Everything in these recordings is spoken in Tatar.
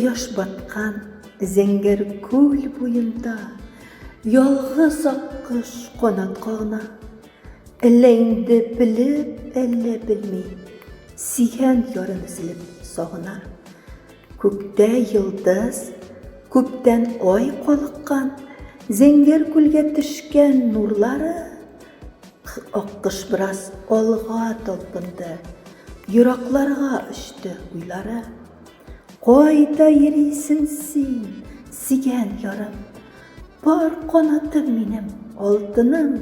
Кояш баткан зәңгәр күл буенда Ялгыз аккош канат кагына. Әллә инде белеп, әллә белми, Сөйгән ярын өзелеп сагына. Күктә йолдыз, күптән ай калыккан, Зәңгәр күлгә төшкән нурлары. Аккош бераз алга талпынды, Еракларга очты уйлары. Кайда йөрисең син, сөйгән ярым? Пар канатым минем, алтыным.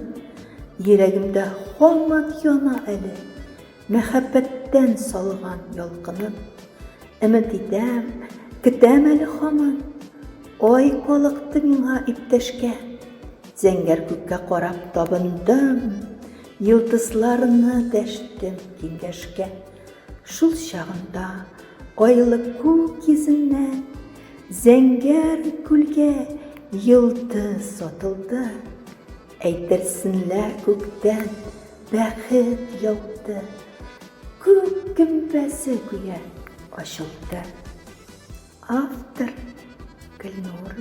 Йөрәгемдә һаман яна әле Мәхәббәттән салган ялкыным. Өмет итәм, көтәм әле һаман. Ай калыкты миңа иптәшкә. Зәңгәр күккә карап табындым, Йолдызларны дәштем киңәшкә. Шул чагында айлы күк йөзеннән Зәңгәр күлгә йолдыз атылды. Әйтерсең лә күктән бәхет яуды, Күк гөмбәзе гүя ачылды. Автор Гөлнур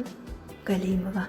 Галимова.